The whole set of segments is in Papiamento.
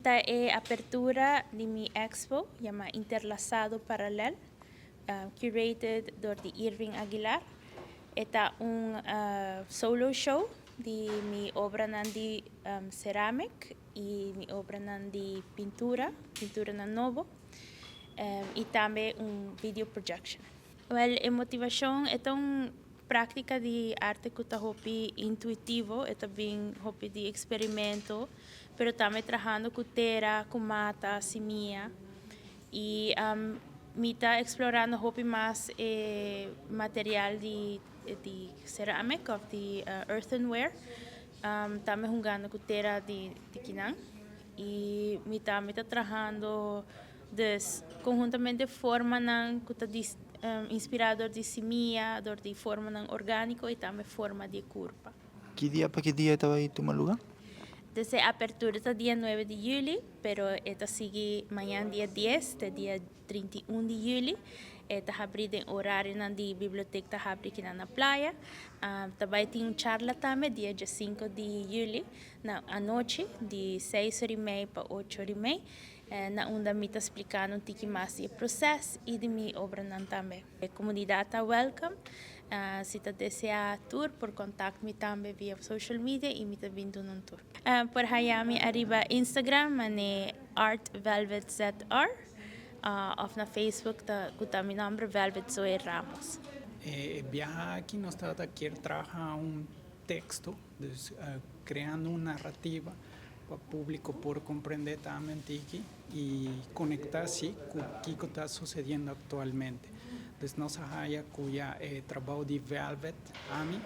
Ta e apertura di mi expo, yama Interlazado Paralel, curated door di Irving Aguilar. E ta un solo show di mi obranan di ceramic y mi obranan di pintura, pinturanan nobo, y tambe un video projection. Wel, e motivacion e ta un practica di arte cu ta hopi intuitivo, e ta bin hopi di experimento, pero tambe trahando cu tera, cu mata, simia. Y mi ta explorando hopi mas e material di ceramic of di earthenware, tambe hungando cu tera di kinan. Y mi tambe ta trahando dus conhuntamente formanan cu ta inspira door di simia, door di formanan organico y tambe forma di curpa. Ki dia pa ki dia ta bay tuma luga? Dus e apertura ta dia 9 di juli, pero e ta sigui mañan dia 10 te dia 31 di juli. E ta habri den horarionan di biblioteca ta habri aki na Playa. Ta bay tin un charla tambe dia 5 di juli na anochi di 6:30 pa 8:30, na unda mi ta explicando un tiki mas di e proceso y di mi obranan tambe. E comunidad ta welcome. Si ta desea tour, por contact mi tambe via social media y mi ta bin duna un tour. Por haya mi ariba Instagram mane ArtVelvetZR of na Facebook ta cu ta mi nomber, Velvet Zoe Ramos. E biaha aki nos ta kier traha un texto, dus creando un narrativa pa publico por comprende tambe tiki y conecta si cu kico ta sucediendo actualmente. Dus nos a haya cu ya e trabou di Velvet,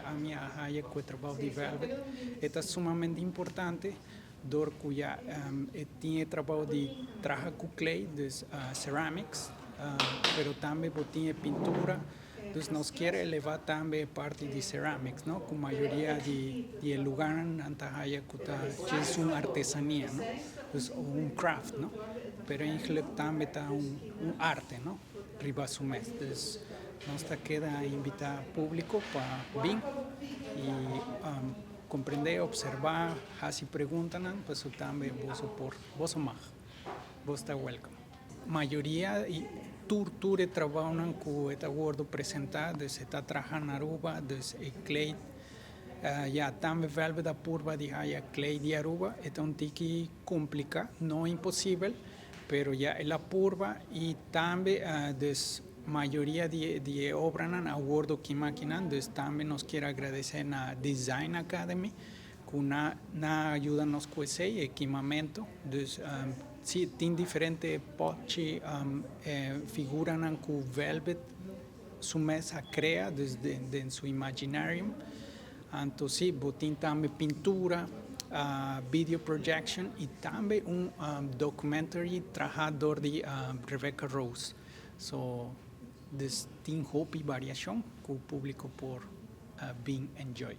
ami a haya cu e trabou di Velvet ta sumamente importante door cu ya e tin e trabou di traha cu clay, dus ceramics, pero tambe bo tin pintura. Dus nos kier eleva tambe parti di ceramics, no? Cu mayoria di lugar nan ta haya cu ta un artesania, no? Dus un craft, no? Pero eigenlijk tambe ta un arte, no? Riba su mes. Dus nos ta keda invita publico pa bin y comprende, observa, haci preguntanan, pues tambe boso por, boso mag. Boso ta welcome. Mayoria y tur e trabounan cu ta wordo presenta, dus ta traha na Aruba, dus e clay, ya tambe Velvet a purba di haya clay di Aruba, ta un tiki complica, no imposibel, pero ya el a purba y tambe dus mayoria di obranan a wordo kima akinan, dus tambe nos kier agradece na Design Academy cu nan a yuda nos cu e kimamento. Dus si, tin diferente pochi, figuranan cu Velvet su mes a crea dus den su imaginarium. Anto si, bo tin tambe pintura, video projection y tambe un documentary traha door di Rebecca Rose. So, dus tin hopi variacion cu publico por bin enjoy.